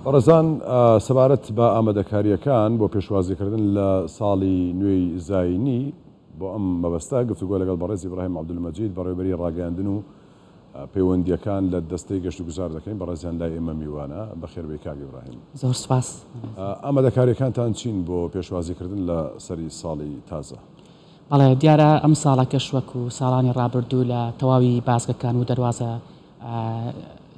بەڕێزان سەبارەت بە ئامادەکارییەکان بۆ پێشوازیکردن لە ساڵی نوێی زایینی، بۆ ئەم مەبەستە گفتوگۆ لەگەڵ بەڕێز ئیبراهیم عەبدولمەجید بەڕێوەبەری ڕاگەیاندن و پەیوەندییەکان لە دەستەی گەشتوگوزار دەکەین، بەڕێزیان لای ئێمە میوانە، بەخێربێی کاک ئیبراهیم. زۆر سوپاس. ئامادەکارییەکانتان چین بۆ پێشوازیکردن لە سەری ساڵی تازە؟ بەڵێ دیارە ئەمساڵەکەش وەکو ساڵانی ڕابردوو لە تەواوی بازگەکان و دەروازە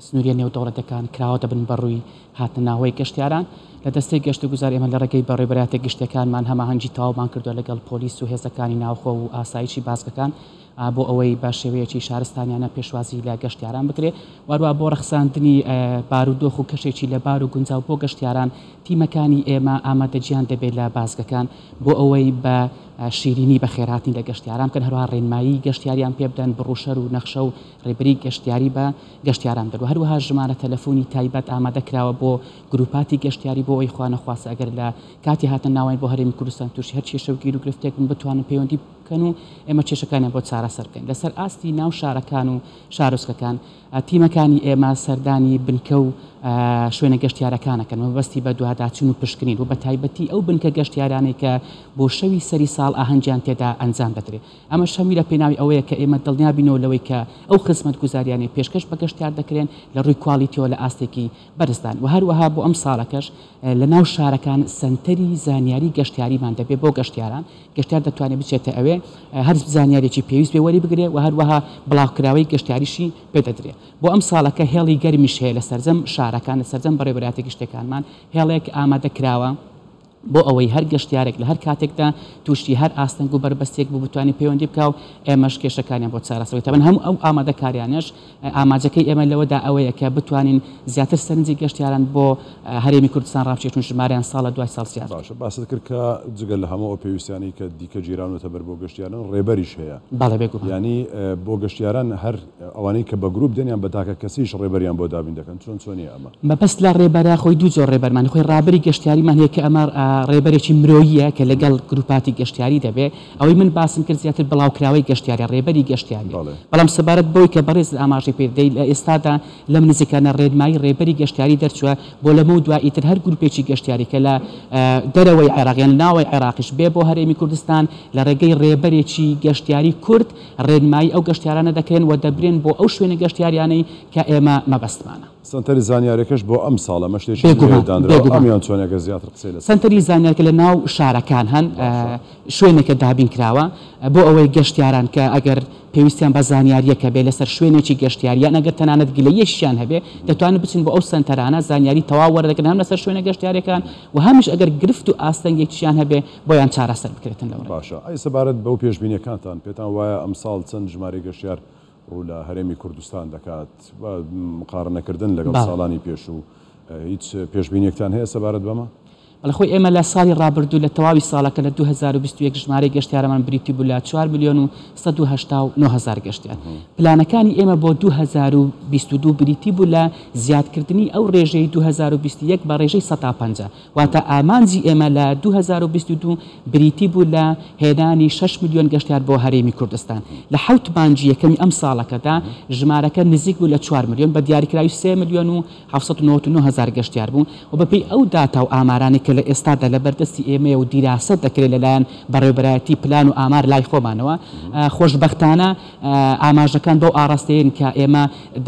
سنووریە نێودەوڵەتیەکان کراوە دەبن بە ڕووی هاتنە ناوەی گەشتیاران. لە دەستەی گەشتوگوزار ئێمە لە ڕێگەی بەڕێوەبەرایەتە گشتیەکانمان هەماهەنگی تەواومان کردووە لەگەڵ پۆلیس و هێزەکانی ناوخۆ و ئاسایشی بازگەکان بۆ ئەوەی بە شێوەیەکی شارستانیانە پێشوازی لە گەشتیاران بکرێ و هەروەها بۆ ڕەخساندنی بارودۆخ و کەشێکی لەبار و گونجاو بۆ گەشتیاران تیمەکانی ئێمە ئامادەگیان دەبێت لە بازگەکان بۆ ئەوەی بە شیرینی بەخێرهاتنی لە گەشتیاران بکەن، هەروەها ڕێنمایی گەشتیاریان پێ بدەن، بڕوشەر و نەخشە و ڕێبەری گەشتیاری بە گەشتیاران بدەن و هەروەها ژمارە تەلەفۆنی تایبەت ئامادە کراوە بۆ گروپاتی گەشتیاری بۆ ئەوەی خوانەخواستە ئەگەر لە کاتی هاتنە ناوەین بۆ هەرێمی کوردستان تووشی هەر کێشە و گیروگرفتێک بن بتوانن پەیوەندی بکەن و ئێمە کێشەکانیان بۆ چارەسەر بکەین. لەسەر ئاستی ناو شارەکان و شارۆچکەکان تیمەکانی ئێمە سەردانی بنکە و شوێنە گەشتیارەکان ئەکەن مەبەستی بەدواداچوون و پشکنین و بەتایبەتی ئەو بنکە گەشتیارانەی کە بۆ شەوی سەری ساڵ ئاهەنگیان تێدا ئەنجام دەدرێت. ئەمەش هەمووی لە پێناوی ئەوەیە کە ئێمە دڵنیا بینەوە لەوەی کە ئەو خزمەتگوزاریانەی پێشکەش بە گەشتیار دەکرێن لە ڕووی کوالیتیەوە لە ئاستێکی بەرزدان و هەروەها بۆ ئەم ساڵەکەش لە ناو شارەکان سەنتەری زانیاری گەشتیاریمان دەبێت بۆ گەشتیاران، گەشتیار دەتوانێت بچێتە ئەوێ هەر زانیاریەکی پێویست بێ وەری بگرێ و هەروەها بڵاوکراوەی گەشتیاریشی پێ دەدرێ. بۆ ئەم ساڵەکە هێڵی گەرمیش هەیە لە سەرجەم شارەکان لە سەرجەم بەڕێوەبەرایەتیە گشتیەکانمان هێڵێک ئامادە کراوە بۆ ئەوەی هەر گەشتیارێک لە هەر کاتێکدا تووشی هەر ئاستەنگ و بەربەستێک بوو بتوانێت پەیوەندی بکا و ئێمەش کێشەکانیان بۆ چارەسەر بکەین. تەبعەن هەموو ئەو ئامادەکاریانەش ئامانجەکەی ئێمە لەوەدا ئەوەیە کە بتوانین زیاتر سەرنجی گەشتیاران بۆ هەرێمی کوردستان ڕابکێشن و ژمارەیان ساڵ لە دوای ساڵ زیاد بکەین. باشە باست کرد کە جگە لە هەموو ئەو پێویستیانەی کە دیکە گیراونەتە بەر بۆ گەشتیاران ڕێبەریش هەیە. بەڵێ بێگومان. یانی بۆ گەشتیاران هەر ئەوانەی کە بە گروپ دێن یان بە تاکە کەسیش ڕێبەریان بۆ دابین دەکەن چۆن چۆنیە ئەمە؟ مەبەست لە ڕێبەرە خۆی دوو جۆر ڕێبەرمان خۆی ڕابەری گەشتیاریمان هەیە کە ئەمە ڕێبەرێکی مرۆییە کە لەگەڵ گروپاتی گەشتیاری دەبێ ئەوەی من باسم کرد زیاتر بڵاوکراوەی گەشتیاریە ڕێبەری گەشتیاریە بەڵام سەبارەت بەوەی کە بەڕێزت ئاماژەی پێ دەدەی لە ئێستادا لەم نزیکانە ڕێنمایی ڕێبەری گەشتیاری دەرچووە بۆ لەمەو دوا ئیتر هەر گروپێکی گەشتیاری کە لە دەرەوەی عێراق یان لە ناوەوەی عێراقیش بێ بۆ هەرێمی کوردستان لە ڕێگەی ڕێبەرێکی گەشتیاری کورد ڕێنمایی ئەو گەشتیارانە دەکرێن و دەبرێن بۆ ئەو شوێنە گەشتیاریانەی کە ئێمە مەبەستمانە. سەنتەری زانیاریەکەش بۆ ئەمساڵ ئەمە شتێکی نوێیە بێگومان دانراوە بێگومان. ئەمیان چۆنە گەر زیاتر قسەی لەسەر سەنتەری زانیاریەکە لە ناو شارەکان هەن باشە. شوێنێکە دابین کراوە بۆ ئەوەی گەشتیاران کە ئەگەر پێویستیان بە زانیاریەک هەبێ لەسەر شوێنێکی گەشتیاری یان ئەگەر تەنانەت گلەییەکیشیان هەبێ دەتوانن بچن بۆ ئەو سەنتەرانە زانیاری تەواو وەردەگرن هەم لەسەر شوێنە گەشتیاریەکان و هەمیش ئەگەر گرفت و ئاستەنگێکیشیان هەبێ بۆیان چارەسەر بکرێتن لەو ڕێگەیە. باشە ئەی سەبارەت بەو پێشبینیەکانتان پێتان وایە ئەمساڵ چەند ژمارەی گەشتیار ڕوو لە هەرێمی کوردستان دەکات بە مقارنەکردن لەگەڵ ساڵانی پێشوو هیچ پێشبینیەکتان هەیە سەبارەت بەمە؟ بەڵێ خۆی ئێمە لە ساڵی ڕابردوو لە تەواوی ساڵەکە لە 2021 ژمارەی گەشتیارەمان بریتی بوو لە چوار ملیۆن و 189 هەزار گەشتیار. پلانەکانی ئێمە بۆ 2022 بریتی بوو لە زیادکردنی ئەو ڕێژەی 2021 بە ڕێژەی 50%. واتە ئامانجی ئێمە لە 2022 بریتی بوو لە هێنانی شەش ملیۆن گەشتیار بۆ هەرێمی کوردستان. لە حەوت مانگی یەکەمی ئەم ساڵەکەدا ژمارەکە نزیک بوو لە چوار ملیۆن، بە دیاریکراوی سێ ملیۆن و 799 هەزار گەشتیار بوو و بەپێی ئەو داتا و ئامارانەی کە لە ئێستادا لە بەردەستی ئێمەیە و دیراسە دەکرێت لەلایەن بەڕێوەبەرایەتی پلان و ئامار لای خۆمانەوە، خۆشبەختانە ئاماژەکان بەو ئاڕاستەیەن کە ئێمە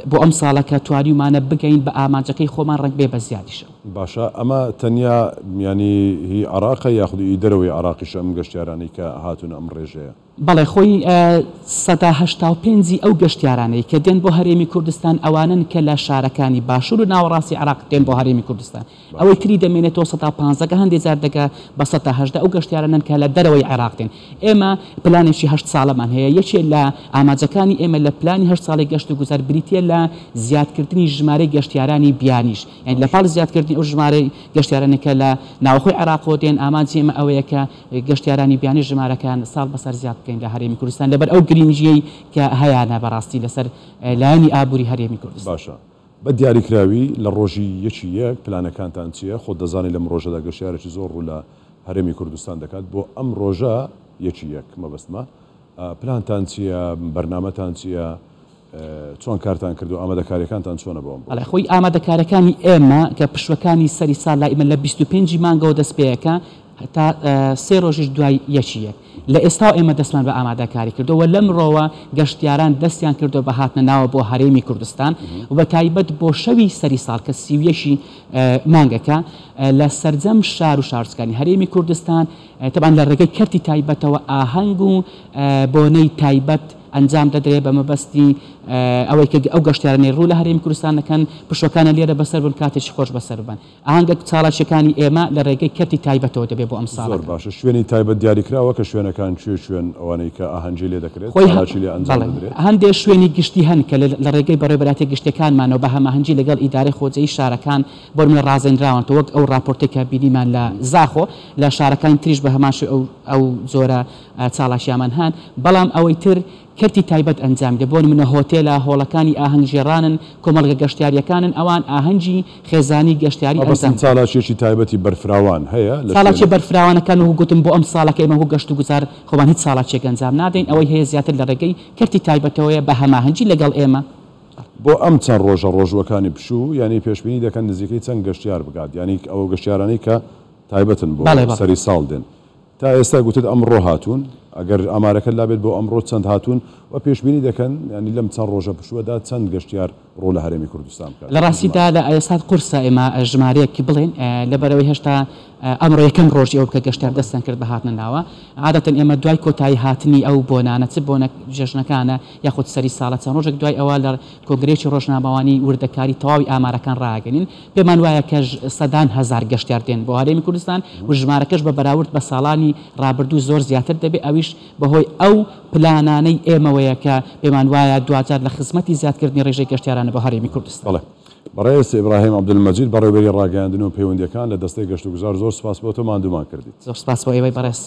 بۆ ئەم ساڵە کە توانیومانە بگەین بە ئامانجەکەی خۆمان ڕەنگبێ بە زیادیشەوە. باشە ئەمە تەنیا یانی هی عێراقە یاخود ئی دەرەوەی عێراقیشە ئەم گەشتیارانەی کە هاتوون ئەم ڕێژەیە؟ بەڵێ خۆی 85% ی ئەو گەشتیارانەی کە دێن بۆ هەرێمی کوردستان ئەوانەن کە لە شارەکانی باشوور و ناوەڕاستی عێراق دێن بۆ هەرێمی کوردستان ئەوەی تری دەمێنێتەوە 15% کە هەندێ جار دەگا بە 18% ئەو گەشتیارانەن کە لە دەرەوەی عێراق دێن ئێمە پلانێکی هەشت ساڵەمان هەیە یەکێ لە ئامانجەکانی ئێمە لە پلانی هەشت ساڵەی گەشت و گوزار بریتیە لە زیادکردنی ژمارەی گەشتیارانی بیانیش یانی لە پاڵ زیادکردنی ئەو ژمارەی گەشتیارانەی کە لە ناوەخۆی عێراقەوە دێن، ئامانجی ئێمە ئەوەیە کە گەشتیارانی بیانی ژمارەکەیان ساڵ بەسەر زیاد بکەین لە هەرێمی کوردستان لەبەر ئەو گرینگییەی کە هەیانە بەڕاستی لەسەر لایەنی ئابووری هەرێمی کوردستان. باشە بە دیاریکراوی لە ڕۆژی یەکی یەک پلانەکانتان چییە؟ خۆت دەزانی لەم ڕۆژەدا گەشتیارێکی زۆر ڕوو لە هەرێمی کوردستان دەکات بۆ ئەم ڕۆژە یەکی یەک مەبەستمە پلانتان چییە؟ بەرنامەتان چییە؟ چۆن کارتان کردووە، ئامادەکارییەکانتان چۆنە بۆ ئەم بۆنە؟ بەڵێ خۆی ئامادەکارییەکانی ئێمە کە پشووەکانی سەری ساڵ لای ئیمە لە 25 ی مانگەوە دەست پێ ئەکا هەتا سێ ڕۆژیش دوای یەکی یەک. لە ئێستاوە ئێمە دەستمان بە ئامادەکاری کردووە و لەمڕۆوە گەشتیاران دەستیان کردووە بە هاتنە ناوە بۆ هەرێمی کوردستان و بە تایبەت بۆ شەوی سەری ساڵ کە 31 ی مانگەکە لە سەرجەم شار و شارۆچکانی هەرێمی کوردستان تەبعەن لە ڕێگەی کەرتی تایبەتەوە ئاهەنگ و بۆنەی تایبەت ئەنجام دەدرێت بە مەبەستی ئەوەی کە ئەو گەشتیارانەی ڕوو لە هەرێمی کوردستان دەکەن پشووەکانیان لێرە بەسەر بن کاتێکی خۆش بەسەر ببەن. ئاهەنگە چالاکییەکانی ئێمە لە ڕێگەی کەرتی تایبەتەوە دەبێت بۆ زۆر ئەمساڵەکە. باشە شوێنی تایبەت دیاریکراوە کە شوێنەکان کوێ کوێن ئەوانەی کە ئاهەنگی لێ دەکرێت خۆی چالاکی لێ ئەنجام بەڵێ دەدرێت؟ هەندێ شوێنی گشتی هەن کە لە ڕێگەی بەڕێوەبەرایەتیە گشتیەکانمانەوە بە هەماهەنگی لەگەڵ ئیدارەی خۆجێی شارەکان بۆ نمونە ڕازێنراونەتەوە وەک ئەو ڕاپۆرتەی کە بینیمان لە زاخۆ لە شارەکانی تریش بە هەمان شێوە ئەو ئەو جۆرە چالاکییانمان هەن بەڵام ئەوەی تر کەرتی تایبەت ئەنجامی دەدەن، بۆ نمونە هۆتێلە، هۆڵەکانی ئاهەنگگێڕانن، کۆمەڵگە گەشتیارییەکانن، ئەوان ئاهەنگی خێزانی گەشتیاری مەبەستم ئەنجام دەدەن. چالاکییەکی تایبەتی بەرفراوان هەیە لە چالاکییە شوێنێک؟ بەرفراوانەکان وەکو گوتم بۆ ئەم ساڵە کە ئێمە وەکو گەشتوگوزار خۆمان هیچ چالاکییەک ئەنجام نادەین، ئەوەی هەیە زیاتر لە ڕێگەی کەرتی تایبەتەوەیە بە هەماهەنگی لەگەڵ ئێمە. بۆ ئەم چەند ڕۆژە ڕۆژووەکانی پشوو یانی پێشبینی دەکەن نزیکەی چەند گەشتیار بگات یانی ئەو گەشتیارانەی کە تایبەتن بۆ بەڵێ بەڵێ. سەری ساڵ دێن تا ئێستا گوتت ئەمڕۆ هاتوون، ئەگەر ئامارەکەت لابێت بۆ ئەمڕۆ چەند هاتوون و پێشبینی دەکەن یانی لەم چەند ڕۆژە پشووەدا چەند گەشتیار ڕوو لە هەرێمی کوردستان بکات؟ لە ڕاستیدا ژمارە. لە ئێستا قورسە ئێمە ژمارەیەک بڵێین لەبەرئەوەی هێشتا ئەمڕۆ یەکەم ڕۆژی ئەوە کە گەشتیار دەستیان کرد بە هاتنە ناوە، عادەتەن ئێمە دوای کۆتایی هاتنی ئەو بۆنانە چ بۆنە جەژنەکانە یاخود سەری ساڵە چەند ڕۆژێک دوای ئەوە لە کۆنگرەیەکی ڕۆژنامەوانی وردەکاری تەواوی ئامارەکان ڕاگەنین. پێمان وایە کە سەدان هەزار گەشتیار دێن بۆ هەرێمی کوردستان و ژمارەکەش بە بەراورد بە ساڵانی ڕابردوو زۆر زیاتر دەبێت، ئەویش بەهۆی ئەو پلانانەی ئێمەوەیە کە پێمان وایە دواجار لە خزمەتی زیادکردنی ڕێژەی گەشتیارانە بۆ هەرێمی کوردستان. بەڵێ. بەڕێز ئیبراهیم عەبدولمەجید، بەڕێوەبەری ڕاگەیاندن و پەیوەندییەکان لە دەستەی گەشتوگوزار زۆر سوپاس بۆ تۆ ماندوومان کردیت. زۆر سوپاس بۆ ئێوەی بەڕێز.